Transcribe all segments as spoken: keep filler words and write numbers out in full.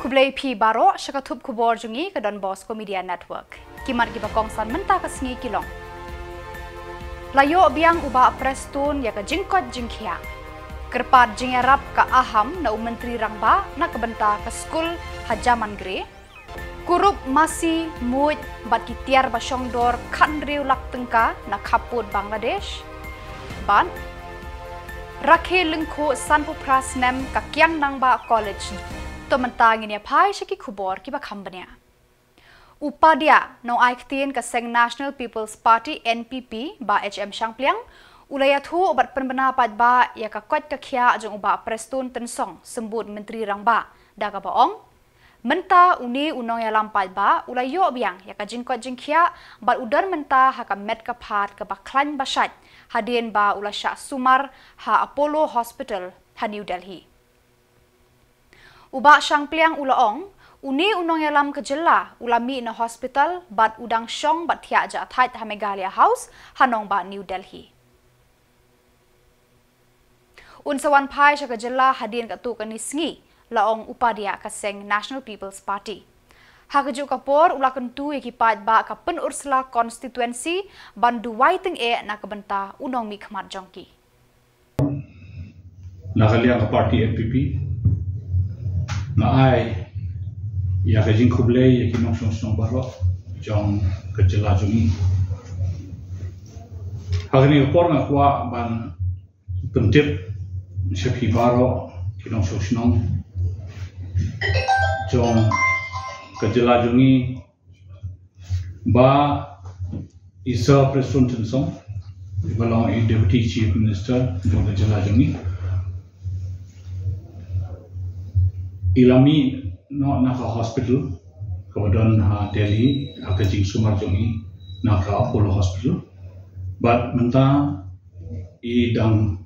Khublei phi baroh sha ka thup khubor jong ngi ka Don Bosco Media Network. Ki mat kiba kongsan mynta ka sngi ki long: La ïoh biang u Bah Prestone ïa ka jingkoit jingkhiah. Kyrpad jingïarap ka AHAM na u Myntri Rangbah na ka bynta ka skul ha Jaman Gre. Kurup masi, muid bad ki tiar ba shong dor khathynriew lak tyngka na khappud Bangladesh. Bad rakhe lyngkhuh sanphew phra snem ka Kiang Nangbah College. To mynta ngin ïa phai sha ki khubor kiba kham bniah. U Padia, nongai ktien ka seng National People's Party, N P P, Bah H M Shangpliang u la ïathuh bad pynbna paidbah ïa ka koit ka khiah jong u Bah Prestone Tynsong, symbud Myntri Rangbah, da kaba ong: Mynta une u nongïalam paidbah u la ïoh biang ïa ka jingkoit jingkhiah bad u don mynta ha ka met ka phad kaba khlaiñ ba shait, hadien ba u la shah sumar ha Apollo Hospital ha New Delhi. U Bah Shangpliang u la ong, une u nongïalam ka jylla u la mih na hospital bad u dang shong bad thiah jahthait ha Meghalaya House ha nongbah New Delhi. Un sa wan phai sha ka jylla hadien katto katne sngi, la ong u Padia ka seng National People's Party. Ha kajuh ka por u la kyntu ïa ki paidbah ka Pynursla constituency ban duwai tyngeh na ka bynta u nongmihkhmat jong ki. Na ka liang ka party N P P, nga ai ïa ka jingkhublei ïa ki nongshong shnong baroh jong ka jylla jong ngi. Ha kane ka por nga kwah ban pyntip sha phi baroh ki nongshong shnong jong ka jylla jong ngi ba i Sir Prestone Tynsong, ba long i Deputy Chief Minister jong ka jylla jong ngi, i la mih noh na ka hospital kaba don ha Delhi ha ka jingsumar jong i na ka Apollo Hospital. Bad mynta i dang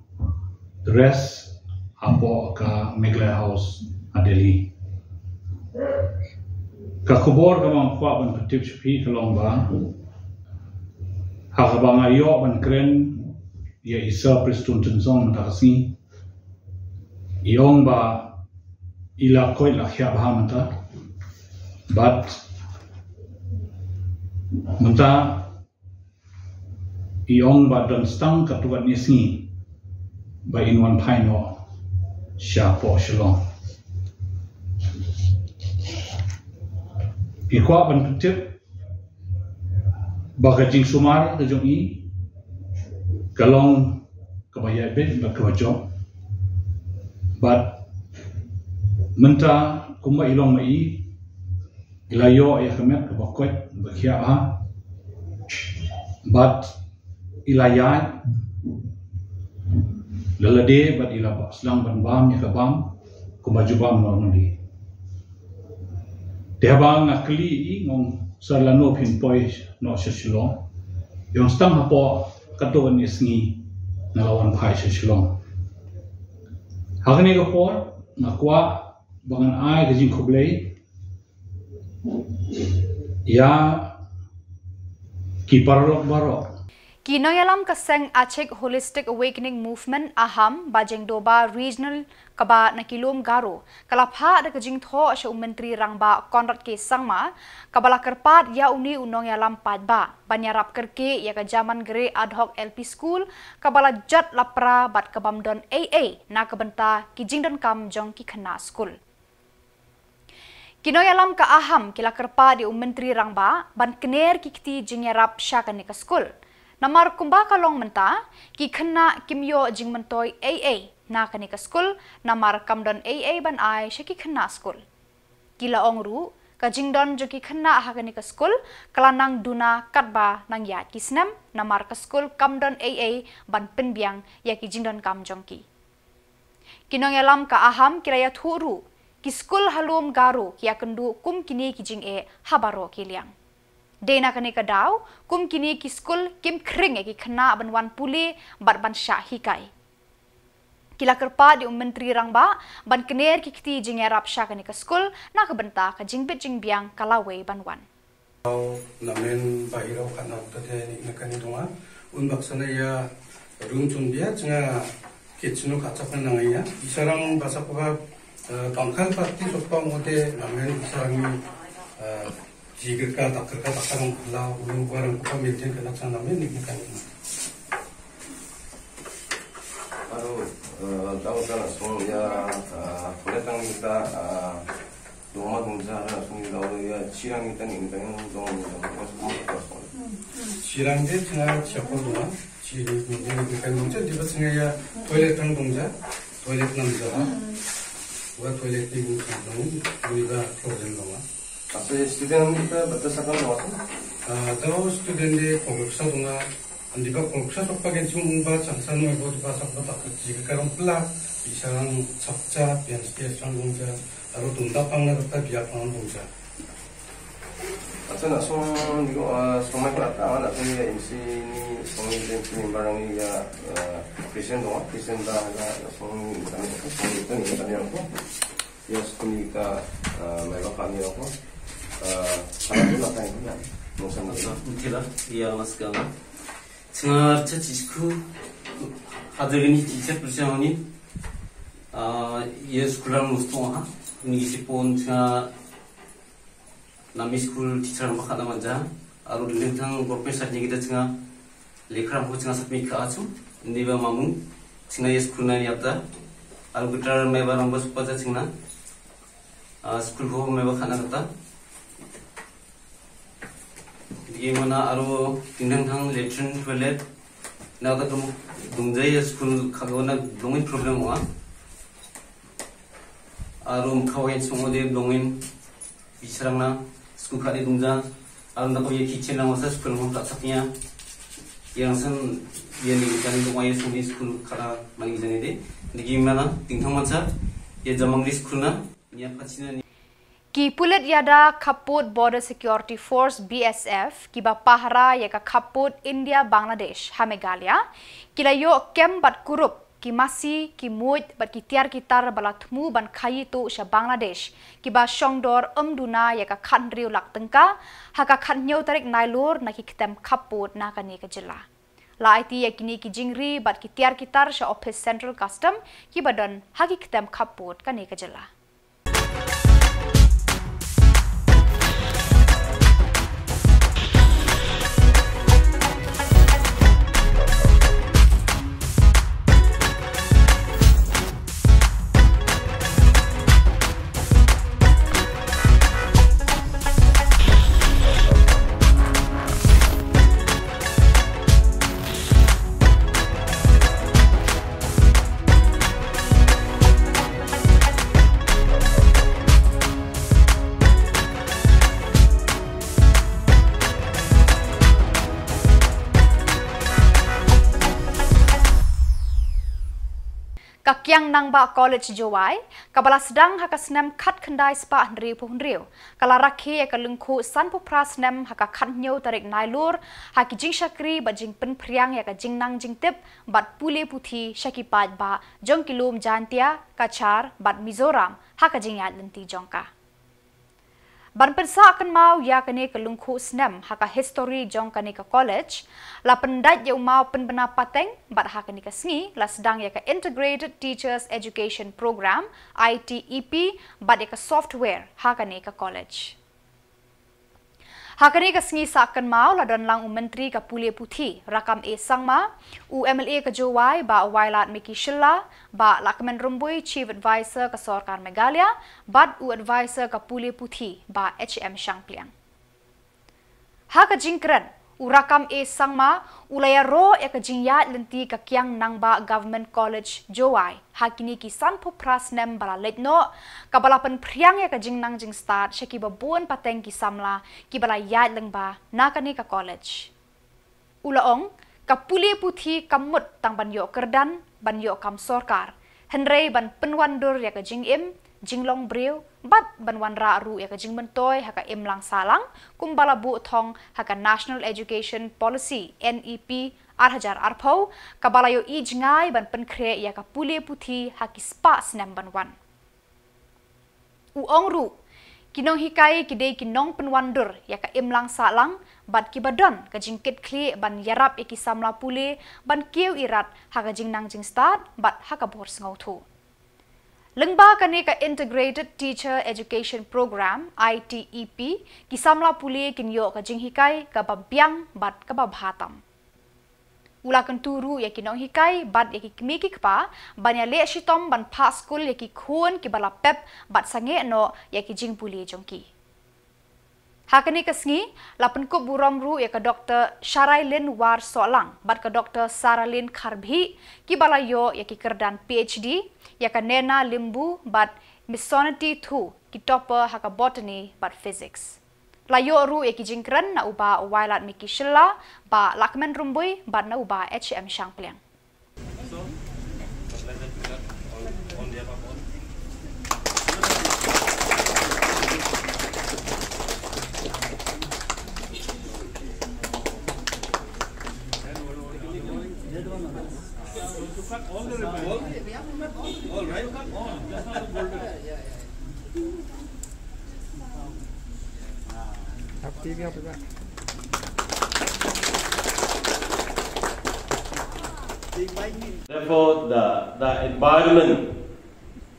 rest hapoh ka Meghalaya House ha Delhi. Ka khubor kaba nga kwah ban pyntip sha phi ka long ba ha kaba nga ïoh ban kren ïa i Sir Prestone Tynsong mynta ka sngi, i ong ba i la koit la khiah bha mynta. Bad mynta i ong ba don tang katto katne sngi ba in wan phai noh shapoh Shillong. I kwah ban pyntip ba ka jingsumar ka jong i ka long kaba ïaibit bad kaba jop. Bad mynta kumba i long ma i, i la ïoh ïa ka met kaba koit ba khiah bha. Bad i la ïaid la lade bad i la sdang ban bam ïa ka bam kumba ju bam normally. Te haba nga kylli i, nga ong, sir, lano phin poi noh sha Shillong? I ong, tang hapoh katto katne sngi nga la wan phai sha Shillong. Ha kane ka por nga kwah ba ngan ai ka jingkhublei ïa ki paralok baroh. Ki nongïalam ka seng Achik Holistic Awakening Movement, AHAM, Bajengdoba Regional kaba na ki lum Garo ka la phah da ka jingthoh sha u Myntri Rangbah Conrad K Sangma, kaba la kyrpad ïa une u nongïalam paidbah ban ïarap kyrkieh ïa ka Jaman Gre Ad Hoc L P School kaba la jot la pra bad ka bym don ei ei na ka bynta ki jingdonkam jong ki khynnah skul. Ki nongïalam ka AHAM ki la kyrpad ïa u Myntri Rangbah ban kner ki kti jingïarap sha kane ka skul. Namar kumba ka long mynta, ki khynnah kim ïoh jingmyntoi ei ei na kane ka skul, namar kam don ei ei ban ai sha ki khynnah skul. Ki la ong ruh, ka jingdon jong ki khynnah ha kane ka skul ka la nang duna katba nang ïaid ki snem, namar ka skul kam don ei ei ban pynbiang ïa ki jingdonkam jong ki. Ki nongïalam ka AHAM ki la ïathuh ruh, ki skul ha lum Garo ki ïakynduh kum kine ki jingeh ha baroh ki liang. Dei na kane ka daw, kum kine ki skul kim khring ïa ki khynnah ban wan pule bad ban shah hikai. Ki la kyrpad ïa u Myntri Rangbah ban kner ki kti jingïarap sha kane ka skul na ka bynta ka jingbit jingbiang ka lawei ban wan. Namen ba ïa u khatna u tete ni na kane dong a un bak sana ïa rum chun bia chnga kit chnu ka chak na ngai ïa i sarang ba sa pa Pangkal parti sokpang ode namen sarang, eh, jigir ka takir ka takar lau ulu barang kupa maintain ka laksan namen ni kan. Aru, eh, tau ta song ya, eh, kulit tang kita, eh, doma dongja na song ya, tau ya, chirang kita ni kita yang dong, dong, dong, dong, dong. Chirang de chirang siapa doma, chirang de kita dongja, dia sing ya, toilet tang dongja, toilet nam ja. Wa toilet ni dong, dong, ni da problem dong. Ase student ni ta bata sakam dong. Ah, tau student de pokok sa dong. Andi ba pokok sa sok pagen chung ba chang san mo ba ba sak ba tak ji ka rong pla. Bi sarang chapcha, pian stia sang dongja. Aru tunda pang na ta bia pang dongja. Acha na song ni ko, ah, song mai pla ta na song ni M C ni song ni M C ni barang ni ya, ah, Christian dong, Christian da na song ni kami, song ni kami kami ko. Ya school ni ka, ah, mai ba kami ko. Ah, sana tu na kai na. Mo sana na. Mungkin lah, ya mas kami. Chingar cha chisku. Hadir ni teacher persiang ni. Ah, ya school ang mustu ha. Ni si pon cha Nami school teacher ba khana manja, aru ding thang government sat ni kita chinga, lekha ram ho chinga sat mi kha achu, ni ba mamu, chinga ye school na ni apta, aru kita mai ba ram ba supa ta chinga, ah, school ho mai ba khana kata. Digi mana aru ding thang latrine toilet, na ka dum, dum jai ye school kha ka na dongin problem wa. Aru mkhaw yen sung ode dongin, Bisrang na, sku khade dungja, aru na ko ye kitchen na wasa school mo tak saknya. Yang san ye ni kan dong ye sung ni school khada mangi jani de. Digi mana, ting thang mansa, ye jamang di school na, ni apa china ni. Ki pulit ïada khappud Border Security Force, B S F, kiba pahara ïa ka khappud India Bangladesh ha Meghalaya, ki la ïoh kem bad kurup ki masi, ki muid bad ki tiar ki tar ba la thmu ban khaïi tuh sha Bangladesh, kiba shongdor ym duna ïa ka khathynriew lak tyngka ha ka khathynñiew tarik Nailur na ki ktem khappud na kane ka jylla. La aiti ïa kine ki jingri bad ki tiar ki tar sha ophis Central Custom kiba don ha ki ktem khappud kane ka jylla. Ka Kiang Nangbah College Jowai, kaba la sdang ha ka snem khatkhyndai spah hynriewphew hynriew, ka la rakhe ïa ka lyngkhuh sanphew phra snem ha ka khathynñiew tarik Nailur, ha ki jingshakri bad jingpynphriang ïa ka jingnang jingtip bad pule puthi sha ki paidbah jong ki lum Jaintia, Kachar bad Mizoram ha ka jingïaid lynti jong ka. Ban pynsah kynmaw ïa kane ka lyngkhuh snem ha ka histori jong kane ka college, la pyndait ïa u maw pynbna pateng bad ha kane ka sngi la sdang ïa ka Integrated Teachers Education Program, I T E P, bad ïa ka software ha kane ka college. Ha kane ka sngi sah kynmaw la don lang u Myntri ka pule puthi, Rakkam A Sangma, u M L A ka Jowai, Bah Wailadmiki Shylla, Bah Lahkmen Rymbui, Chief Advisor ka Sorkar Meghalaya, bad u Advisor ka pule puthi, Bah H M Shangpliang. Ha ka jingkren, u Rakkam A Sangma u la ïaroh ïa ka jingïaid lynti ka Kiang Nangbah Government College Jowai ha kine ki sanphew phra snem ba la leit noh, kaba la pynphriang ïa ka jingnang jingstad sha kiba bun pateng ki samla kiba la ïaid lyngba na kane ka college. U la ong, ka pule puthi kam mut tang ban ïoh kyrdan, ban ïoh kam sorkar, hynrei ban pynwandur ïa ka jingim, jinglong briew, bad ban wanrah ruh ïa ka jingmyntoi ha ka imlang sahlang, kumba la buh thong ha ka National Education Policy, N E P, ar hajar arphew, kaba la ïohi jngai ban pynkhreh ïa ka pule puthi ha ki spah snem ban wan. U ong ruh, ki nonghikai ki dei ki nongpynwandur ïa ka imlang sahlang, bad kiba don ka jingkitkhlieh ban ïarap ïa ki samla pule ban kiew irat ha ka jingnang jingstad bad ha ka bor sngewthuh. Lyngba kane ka Integrated Teacher Education Program, I T E P, ki samla pule kin ïoh ka jinghikai kaba biang bad kaba bha tam. U la kyntu ruh ïa ki nonghikai bad ïa ki kmie ki kpa ban ïaleh shitom ban phah skul ïa ki khun kiba la pep bad sangeh noh ïa ki jingpule jong ki. Ha kane ka sngi, la pynkup burom ruh ïa ka Doktor Sharailin War Sohlang bad ka Doktor Saralin Kharbhih, kiba la ïoh ïa ki kyrdan P H D, ïa ka Nena Limbu bad Miss Sonati Thu, ki topper ha ka Botany bad Physics. La ïoh ruh ïa ki jingkren na u Bah Wailadmiki Shylla, Bah Lahkmen Rymbui bad na u Bah H M Shangpliang. Therefore, the, the environment,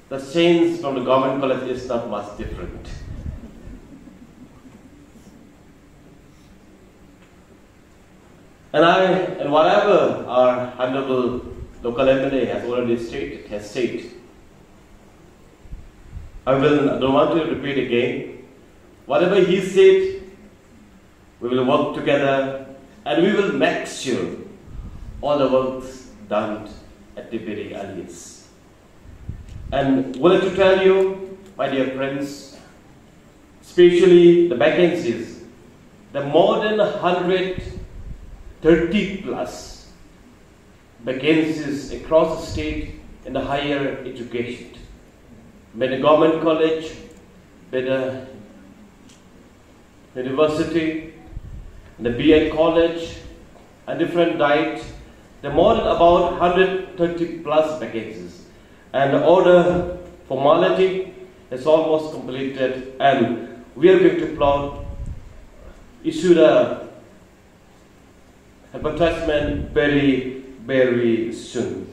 the change from the government college is not much different. And I, and whatever our honorable local M L A has already stated, has said, I will, I don't want to repeat again. Whatever he said, we will work together and we will make sure all the works done at the very earliest. And would like to tell you, my dear friends, especially the vacancies, the more than one hundred thirty plus vacancies across the state in the higher education. Be it a government college, be it a university, the B Ed college, and different diet, there are more than about one hundred thirty plus vacancies. And the order formality is almost completed, and we are going to plot, issue the advertisement very, very soon.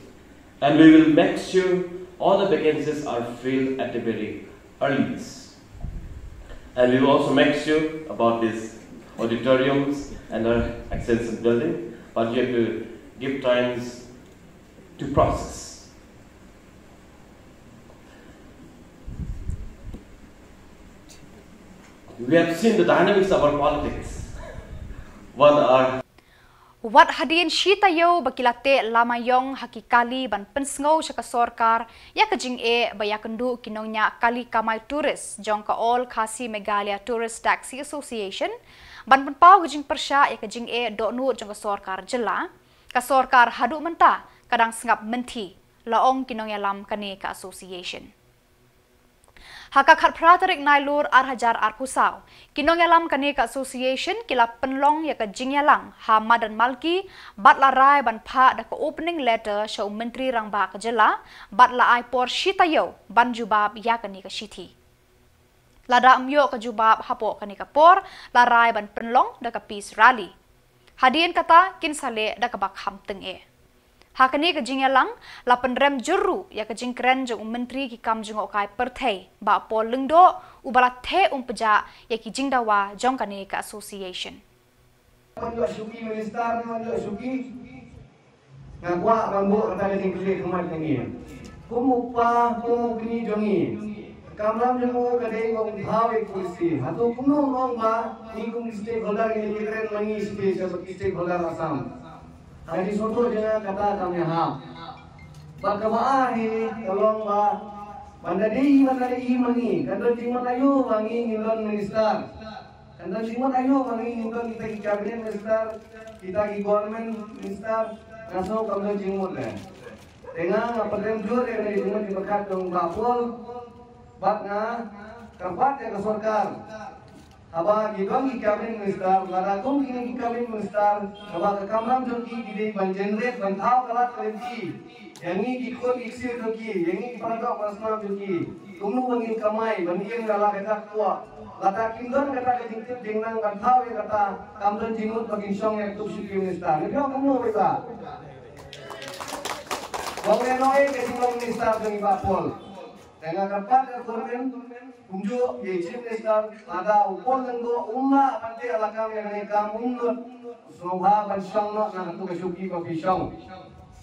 And we will make sure all the vacancies are filled at the very earliest. And we will also make sure about these auditoriums and our extension building, but you have to give times to process. We have seen the dynamics of our politics. What are Wat hadien shi taïew ba ki la teh lama ïong ha ki kali ban pynsngew sha ka sorkar ïa ka jingeh ba ïakynduh ki nongñiah kali kamai tourist jong ka All Khasi Meghalaya Tourist Taxi Association ban pynpaw ka jingpyrshah ïa ka jingeh dohnud jong ka sorkar jylla, ka sorkar haduh mynta ka dang sngap mynthi, la ong ki nongïalam kane ka association. Ha ka khatphra tarik Nailur ar hajar arphew saw, ki nongïalam kane ka association ki la pynlong ïa ka jingïalang ha madan Malki bad la rai ban phah da ka opening letter sha u Myntri Rangbah ka jylla bad la ai por shi taïew ban jubab ïa kane ka shithi. Lada ym ïoh ka jubab hapoh kane ka por, la rai ban pynlong da ka peace rally. Hadien kata kin sa leh da kaba kham tyngeh. Ha kane ka jingïalang, la pynrem jur ruh ïa ka jingkren jong u Myntri ki kam jngohkai pyrthei, Bah Paul Lyngdoh, uba la theh um pjah ïa ki jingdawa jong kane ka association. Ban ïoh shuki minister ne ban ïoh shuki. Nga kwah ban buh kata ka jingkylli khmat jong ngi. Kum u kpa, kum u kñi jong ngi. Ka kamram jong u ka dei ban thaw ïa ka polisi. Hato kumno nong ba ngi kum ki stakeholder ngi ïakren ma ngi shisha bad ki stakeholder Assam. Ka jingsngewthuh jong nga kata kam ïahap. Bad kaba ar hi ka long ba ban da dei, ban da dei ma ngi. Kan don jingmut aïu ba ngi ngin don minister. Kan don jingmut aïu ba ngi ngin don kita ki cabinet minister, kita ki government minister, nga sngew kam don jingmut leh. Te nga, nga pynrem jur ïa kane ka jingmut jingpyrkhat jong Bah Paul, bad nga kyrpad ïa ka sorkar. Haba ki don ki cabinet minister, lada kum kine ki cabinet minister, haba ka kamram jong ki ki dei ban generate, ban thaw ka lad ka lynti ïa ngi ki khun ki ksiew jong ki, ïa ngi ki para doh para snam jong ki. Kumno ba ngin kamai, ba ngin ïa la ka jaka kwah. Lada kim don kata ka jingtip jingnang ban thaw ïa kata, kam don jingmut ba kin shong ïa ka tup shuki minister. Ngi ïoh kumno ba ïa ba. Ba u ïa noi ka jinglong minister jong i Bah Paul. Te nga kyrpad ïa u Government kumjuh ïa u Chief Minister, lada u Paul Lyngdoh um lah ban teh lakam ïa kane ka kam, um nud, sngewbha ban shong noh na katu ka shuki ba phi shong.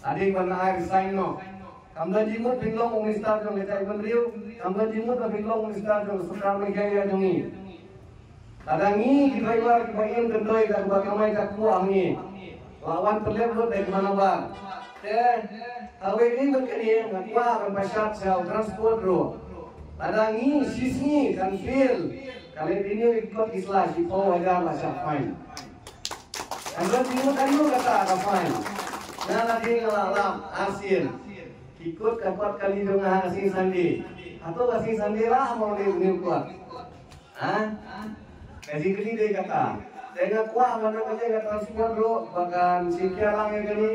Lada ban ai resign noh. Kam don jingmut phin long u Minister jong ka jaitbynriew, kam don jingmut ba phin long u Minister jong ka sorkar Meghalaya jong ngi. Lada ngi ki driver kiba im kyndoi da kaba kamai ka kpoh ha ngi, la wan pynlep lut da ki manager. Te kawei ni bad kane nga kwah ban pynshad sha u transport ruh. Lada ngi shisngi kan fail, ka leit renew ïa ki kot ki sla, shiphew hajar la shah fine. Kan don jingmut aïu kata ka fine? Nga la dei nga la lap arsien. Ki kut ka kot kali jong nga ha ka sngi Sunday. Hato ka sngi Sunday lah mo ne renew kot? Ha? Ka jingkylli dei kata. Te nga kwah ban ong ïa ka transport ruh ba kan shim khia lang ïa kane.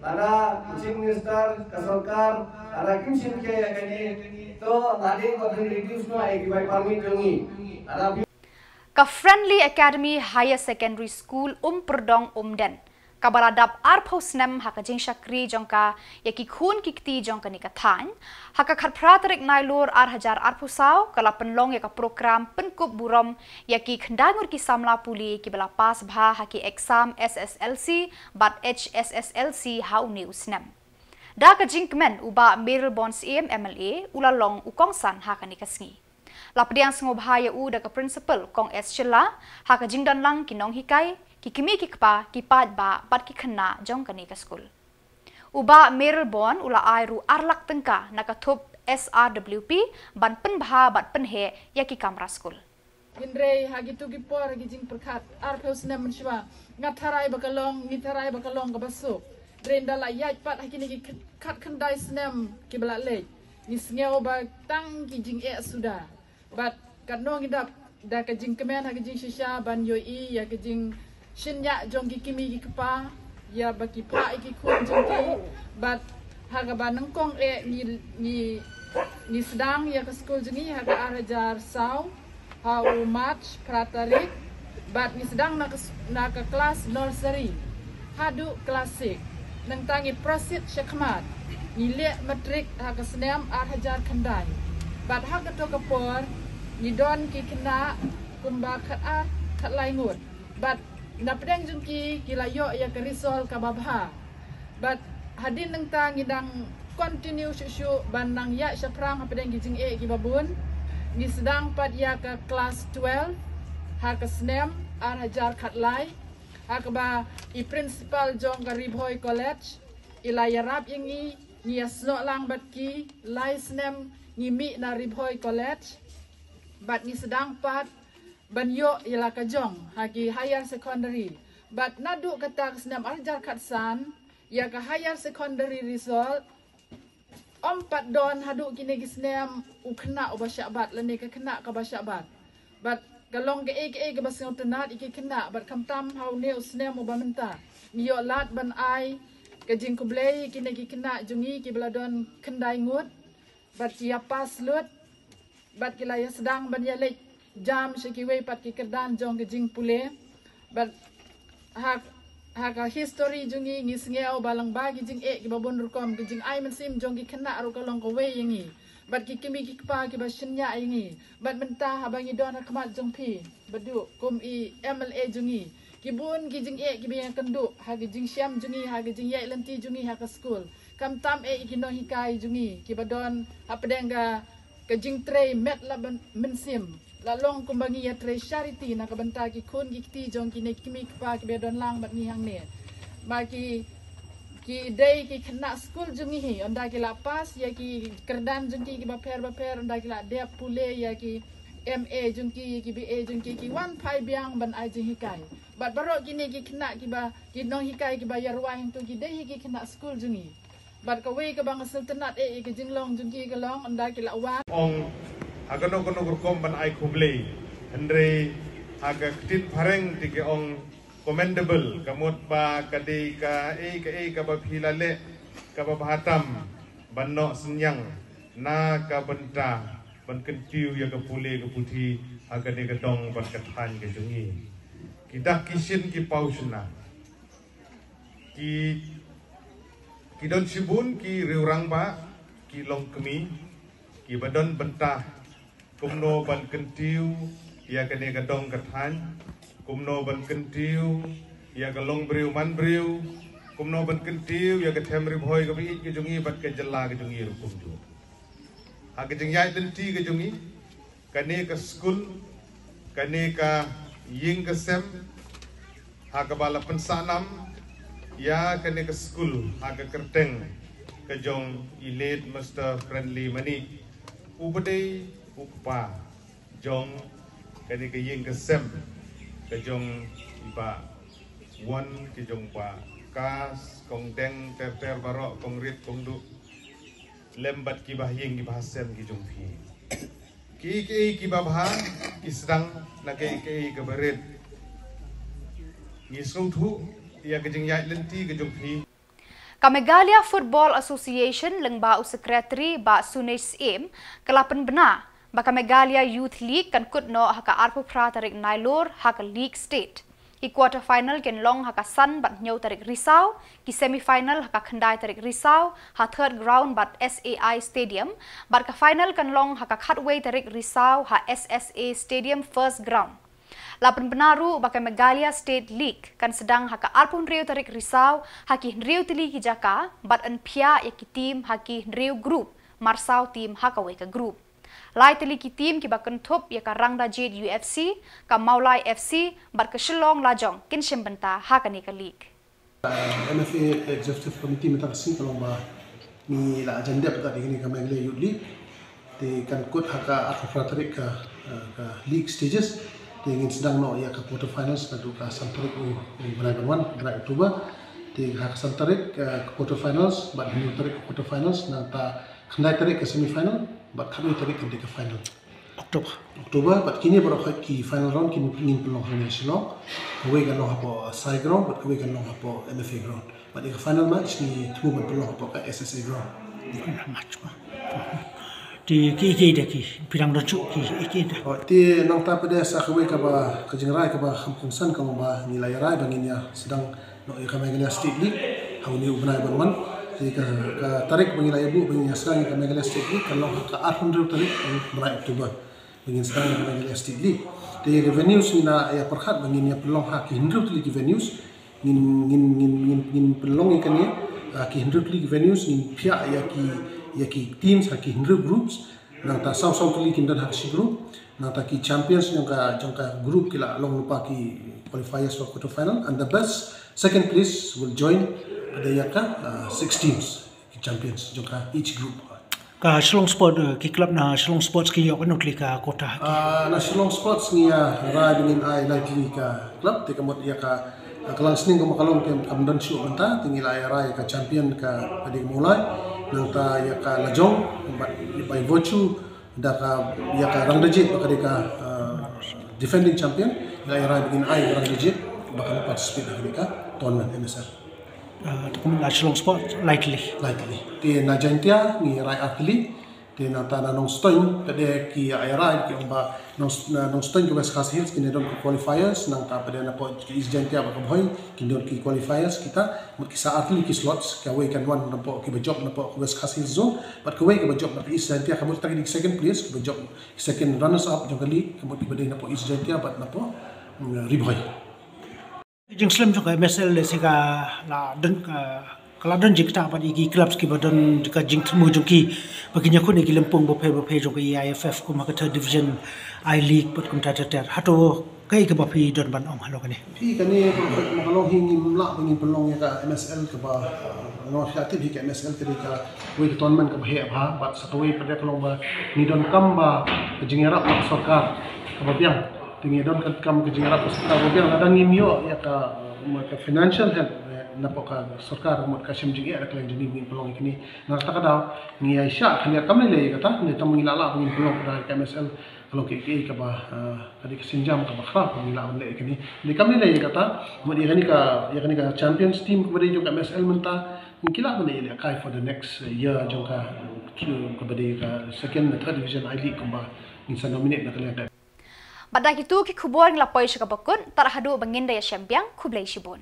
Lada u Chief Minister, ka sorkar, lada kim shim khia ïa kane, to lada ba phin reduce noh ïa ki bai permit jong ngi. Lada phi Ka Friendly Academy Higher Secondary School Umpeurdong Umden, kaba la dap arphew snem ha ka jingshakri jong ka ïa ki khun ki kti jong kane ka thaiñ, ha ka khatphra tarik Nailur ar hajar arphew saw ka la pynlong ïa ka prokram pynkup burom ïa ki khyndai ngut ki samla pule kiba la pass bha ha ki exam S S L C bad H S S L C ha une u snem. Da ka jingkmen u Bah Mayralborn Syiem M L A u la long u kongsan ha kane ka sngi. La pdiang sngewbha ïa u da ka Principal Kong S Shylla, ha ka jingdon lang ki nonghikai, ki kmie ki kpa, ki paidbah bad ki khynnah jong kane ka skul. U Bah Mayralborn u la ai ruh ar lak tyngka na ka thup S R W P ban pynbha bad pynheh ïa ki kamra skul. Hynrei ha kitu ki por, ha ki jingpyrkhat arphew snem mynshuwa, nga tharai ba ka long, ngi tharai ba ka long kaba suk. Hynrei ynda la ïaid pat ha kine ki khat khyndai snem kiba la leit, ngi sngew ba tang ki jingeh suda. Bad katno ngi dap da ka jingkmen ha ka jingshisha ban ïohi ïa ka jingshaniah jong ki kmie ki kpa, ïa ba ki phah ïa ki khun jong ki. Bad ha kaba nyngkong eh ngi, ngi, ngi sdang ïa ka skul jong ngi ha ka ar hajar saw, ha u March phra tarik. Bad ngi sdang na ka s-, na ka klas nursery haduh klas six. Nangta ngi proceed shakhmat, ngi leh matric ha ka snem ar hajar khyndai. Bad ha kato ka por ngi don ki khynnah kumba khat ar khat lai ngut. Bad na pdeng jong ki, ki la ïoh ïa ka result kaba bha. Bad hadien nangta ngi dang continue shuh shuh ban nang ïaid shaphrang ha pdeng ki jingeh kiba bun. Ngi sdang pat ïa ka klas twelve ha ka snem ar hajar khat lai, ha kaba i principal jong ka Ri Bhoi College i la ïarap ïa ngi, ngi ïasnoh lang bad ki, lai snem ngi mih na Ri Bhoi College. Bad ngi sdang pat ban ïoh ïa la ka jong ha ki higher secondary. Bad naduh kata ka snem ar hajar khat san, ïa ka higher secondary result ym pat don haduh kine ki snem u khynnah uba shah bat lane ka khynnah kaba shah bat. Bad ka long kaei kaei kaba sngewtynnat ïa ki khynnah, bad khamtam ha une u snem uba mynta ngi ïoh lad ban ai ka jingkhublei ïa kine ki khynnah jong ngi kiba la don khyndai ngut, bad ki ïa pass lut, bad ki la ïa sdang ban ïa leit jam sha kiwei pat ki kyrdan jong ka jingpule. Bad ha, ha ka history jong ngi, ngi sngew ba lyngba ki jingeh kiba bun rukom, ki jingai mynsiem jong ki khynnah ruh ka long kawei ïa ngi. Bad ki kmie ki kpa kiba shaniah ïa ngi. Bad mynta haba ngi don ha khmat jong phi, Bah Duh, kum i M L A jong ngi, ki bun ki jingeh kiba ïakynduh ha ki jingshem jong ngi, ha ki jingïaid lynti jong ngi ha ka skul. Khamtam eh ïa ki nonghikai jong ngi kiba don hapdeng ka, ka jingtrei met la ban mynsiem. La long kumba ngi ïatrei charity na ka bynta ki khun ki kti jong kine ki kmie ki kpa kiba don lang bad ngi hangne. Ma ki, ki dei ki khynnah skul jong ngi hi, ynda ki la pass ïa ki kyrdan jong ki kiba pher bapher, ynda ki la dep pule ïa ki M A jong ki, ki B A jong ki, ki wan phai biang ban ai jinghikai. Bad baroh kine ki khynnah kiba, ki nonghikai kiba ïa rwai hangto ki dei hi ki khynnah skul jong ngi. Bad kawei kaba nga sngewtynnat eh ïa ka jinglong jong ki ka long ynda ki la wan. Ong ha kano kano ka rukom ban ai khublei. Hynrei ha ka ktien phareng te ki ong commendable, ka mut ba ka dei kaei kaei kaba phi la leh kaba bha tam ban noh synñiang na ka bynta ban kyntiew ïa ka pule ka puthi ha kane ka dong bad ka thaiñ ka jong ngi. Ki dak ki shin ki paw shynna. Ki, ki don shibun ki riewrangbah, ki longkmie, Ki ba don bynta kumno ban kyntiew ïa kane ka dong ka thaiñ, kumno ban kyntiew ïa ka long briew man briew, kumno ban kyntiew ïa ka them Ri Bhoi ka ba ïeit ka jong ngi bad ka jylla ka jong ngi ruh kumjuh. Ha ka jingïaid lynti ka jong ngi, kane ka skul, kane ka ïing ka sem, ha kaba la pynsah nam ïa kane ka skul ha ka kyrteng ka jong i late Mister Friendly Manik, u ba dei u kpa jong kane ka ïing ka sem ka jong i Bah Won, ka jong Bah Kas, Kong Deng, ter ter baroh, Kong Rit, Kong Duh, lem bad ki bahaïing ki bahasem ki jong phi. Kiei kiei ki babha ki sdang na kiei kiei ka barit. Ngi sngewthuh ïa ka jingïaid lynti ka jong phi. Ka Meghalaya Football Association lyngba u Secretary Bah Sunesh Syiem ka la pynbna ba ka Meghalaya Youth League kan kut noh ha ka arphew phra tarik Nailur ha ka League State. Ki quarter final kin long ha ka san bad hynñiew tarik Risaw, ki semi final ha ka khyndai tarik Risaw ha third ground bad S A I Stadium, bad ka final kan long ha ka khatwei tarik Risaw ha S S A Stadium first ground. La pynbna ruh ba ka Meghalaya State League kan sdang ha ka arphew hynriew tarik Risaw ha ki hynriew tylli ki jaka bad yn phiah ïa ki team ha ki hynriew group, marsaw team ha kawei ka group. Lai tylli ki team ki ba kynthup ïa ka Rangdajied U F C, ka Mawlai F C bad ka Shillong Lajong kin shim bynta ha kane ka league. M F A Executive Committee mynta ka sngi ka long ba ngi la jan dep da kane ka Meghalaya Youth League. Te kan kut ha ka arphew phra tarik ka, eh, ka league stages. Te ngin sdang noh ïa ka quarter finals naduh ka san tarik u, u bnai ban wan, bnai October. Te ha ka san tarik, eh, ka quarter finals, bad hynñiew tarik ka quarter finals, nangta khyndai tarik ka semi final, bad khatwei tarik kan dei ka final. October. October, bad kine baroh ki final round kin ngin pynlong hangne Shillong. Kawei kan long hapoh S A I ground, bad kawei kan long hapoh M F A ground. Bad ïa ka final match ngi thmu ban pynlong hapoh ka S S A ground. Final match ba. Te ki, ki da ki, phi dang don shuh ki, ki da. Oh, te nangta pat de sa kawei kaba, ka jingrai kaba kham kongsan ka long ba ngi la ïa rai ba ngin ïa sdang noh ïa ka Meghalaya State League ha une u bnai ban wan. Te ka, ka tarik ba ngi la ïa buh ba ngin ïa sdang ïa ka Meghalaya State League kan long ha ka arphew hynriew tarik u bnai October. Ba ngin sdang ïa ka Meghalaya State League. Te ïa ka venues ngi la ïa pyrkhat ba ngin ïa pynlong ha ki hynriew tylli ki venues. Ngin, ngin, ngin, ngin, ngin pynlong ïa kane, ah, ki hynriew tylli ki venues, ngin phiah ïa ki, ïa ki teams ha ki hynriew groups. Nangta saw saw tylli kin don ha ka shi group. Nangta ki champions jong ka, jong ka group ki la long lypa ki qualifiers for quarter final. And the best second place will join, ah, da ïa ka, ah, six teams ki champions jong ka each group. Ka Shillong Sport, eh, ki club na Shillong Sports ki ïoh katno tylli ka quota? Ah, na Shillong Sports ngi ïa rai ba ngin ai lai tylli ka club, te ka mut ïa ka, ka langsning ka mut ka long te kam don shuh mynta, te ngi la ïa rai ka champion ka, ka dei ka Mawlai, nangta ïa ka Lajong, bad by virtue da ka, ïa ka Rangdajied ba ka dei ka, ah, defending champion, ngi la ïa rai ba ngin ai Rangdajied ba kan participate ha ka dei ka tournament M S L. Ah, te kum na Shillong Sports, lai tylli. Lai tylli. Te na Jaintia, ngi rai ar tylli. Te nangta na Nongstoiñ, te de ki ai rai, ki ong ba Nong, na Nongstoiñ ka West Khasi Hills, kin don ki qualifiers, nangta pat de na pdeng ki East Jaintia bad ka Bhoi, kin don ki qualifiers kita, mut ki sa ar tylli ki slots, kawei kan wan na pdeng ki ba jop na pdeng ka West Khasi Hills zone, bad kawei ki ba jop na pdeng East Jaintia, ka mut ta ki second place, ki ba jop second runners up, jong ka league, ka mut ki ba dei na pdeng East Jaintia, bad na pdeng, mm, Ri Bhoi. Jingslem jong ka M S L lehse ka la don ka, ka la don jingktah bad ïa ki clubs ki ba don ka jingthmu jong ki ba kin ïakhun ïa ki lympung bapher bapher jong ka A I F F kum ha ka third division, I League bad kumta ter ter. Hato kaei kaba phi don ban ong halor kane? Phi, kane ka, ka, ka long hi ngim lah ba ngin pynlong ïa ka M S L kaba, uh, nga tip hi ka M S L ka dei kawei ka tournament kaba heh bha bad sa kawei pat de ka long ba ngi donkam ba ka jingïarap na ka sorkar kaba biang. Te ngi donkam ka jingïarap ka sorkar ba biang, lada ngim ïoh ïa ka, um, ka financial help, eh, na pdeng ka sorkar, mut ka shem jingeh na ka liang jong ngi, ngin pynlong ïa kine. Na kata ka daw ngi ïa shah khyndiat, kam lei lei ïa kata, ne tang ngi lah lah ba ngin pynlong ka M S L ka long kaei kaei kaba, eh, ka dei ka sienjam kaba khraw, ngi lah ban leh ïa kine. Ne kam lei lei ïa kata, mut ïa kane ka, ïa kane ka champions team kaba dei jong ka M S L mynta, ngi lah ban leh ïa kai for the next year jong ka, eh, kaba dei ka second, third division I League kumba ngin sa nominate na ka liang ka. Bad da kitu ki khubor ngi la poi sha kaba kut, tad haduh ba ngin da ïashem biang, khublei shibun.